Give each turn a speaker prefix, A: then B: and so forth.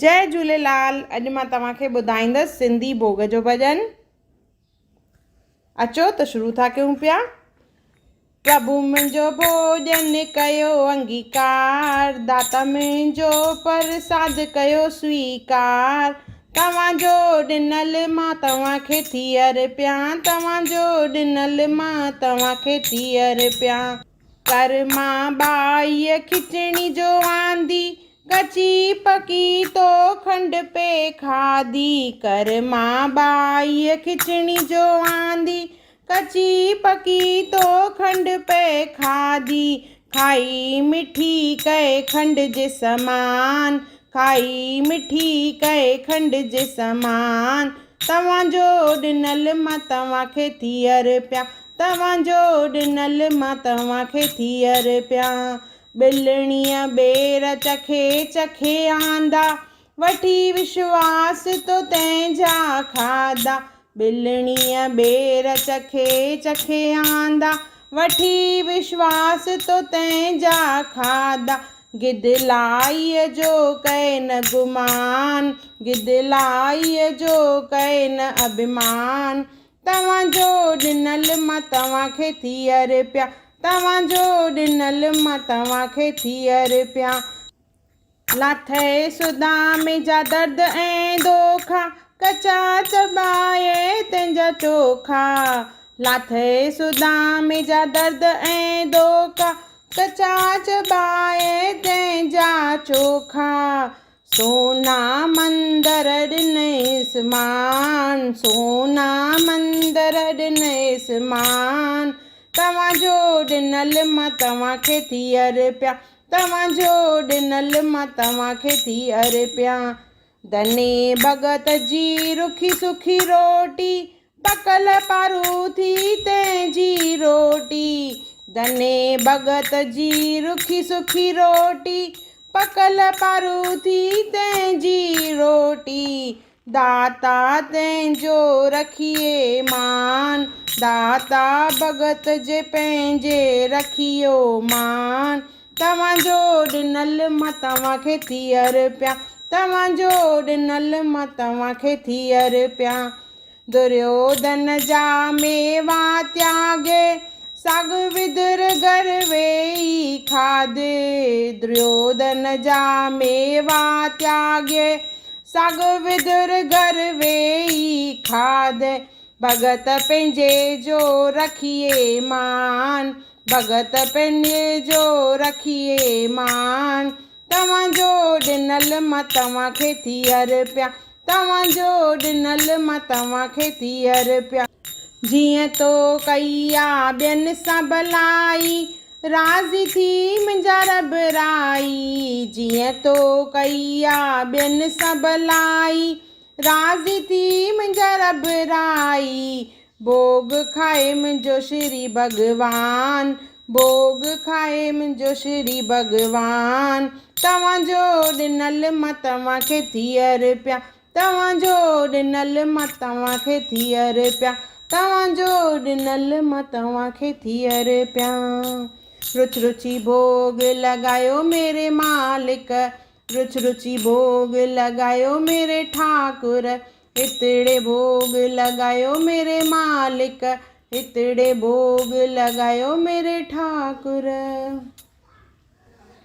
A: جئي جهوليلال اڄ مان توهان کي ٻڌائيندس سنڌي ڀوڳ جو ڀڄن اچو ته شروع ٿا ڪيون پيا پرڀو منهنجو ڀوڄن ڪيو انگيڪار داتا منهنجو پرساد ڪيو سويڪار توهان جو ڏنل مان توهان کي ٿي ارپيان توهان جو ڏنل مان توهان کي ٿي ارپيان ڪر مان ٻائيء کچڻي جو آندي، ڪچي پڪي تو کنڊ پي کاڌي. ڪر مان ٻائيء کچڻي جو آندي، ڪچي پڪي تو کنڊ پي کاڌي. کائي مٺي ڪئي کنڊ جي سمان، کائي مٺي ڪئي کنڊ جي سمان. توهان جو ڏنل مان توهان کي ٿي ارپيان. توهان جو ڏنل مان توهان کي ٿي ارپيان. ٻلڻيء ٻير چکي چکي آندا، وٺي وشواس تو تنهن جا کاڌا. ٻلڻيء ٻير چکي چکي آندا، وٺي وشواس تو تنهن جا کاڌا. گدلائيء جو ڪئي نه گمان، گدلائيء جو ڪئي نه اڀمان. توهان جو ڏنل مان توهان کي ٿي ارپيان توهان جو ڏنل مان توهان کي ٿي ارپيان. لاٿئي سودامي جا درد ۽ دوکا ڪچا چٻائي تنهنجا چوکا لاٿئي سودامي جا درد ۽ دوکا ڪچا چٻائي تنهنجا چوکا سونا مندر ڏنئيس مان، سونا مندر ڏنئيس مان، توهان جو ڏنل مان توهان کي ٿي ارپيان، توهان جو ڏنل مان توهان کي ٿي ارپيان. ڌني ڀڳت جي رکي سکي روٽي، پڪل پاروٿي تنهن جي روٽي، ڌني ڀڳت جي رکي سکي روٽي، پڪل پاروٿي تنهن جي روٽي، داتا تنهن جو رکيئي مان، داتا ڀڳت جي پنهنجي رکيو مان، توهان جو ڏنل مان توهان کي ٿي ارپيان، توهان جو ڏنل مان توهان کي ٿي ارپيان. دريوڌن جا ميوا تياڳي، ساڳ ودر گهر ويئي کاڌي. دريوڌن جا ميوا تياڳي، ساڳ ودر گهر ويئي کاڌي. ڀڳت پنهنجي جو رکيئي مان، ڀڳت پنهنجي جو رکيئي مان. توهان جو ڏنل مان توهان کي ٿي ارپيان، توهان جو ڏنل مان توهان کي ٿي ارپيان. جيئن تو ڪئي آ ٻين سان ڀلائي، راضي ٿي منهنجا رب رائي. جيئن تو ڪئي آ ٻين سان ڀلائي، راضي ٿي منهنجا رب رائي. ڀوڳ کائي منهنجو شري ڀڳوان، ڀوڳ کائي منهنجو شري ڀڳوان. توهان جو ڏنل مان توهان کي ٿي ارپيان، توهان جو ڏنل مان توهان کي ٿي ارپيان، توهان جو ڏنل مان توهان کي ٿي ارپيان. رچ رچي ڀوڳ لڳايو ميري مالڪ، رچ رچي ڀوڳ لڳايو ميري ٺاڪر، هتڙي ڀوڳ لڳايو ميري مالڪ، هتڙي ڀوڳ لڳايو ميري ٺاڪر.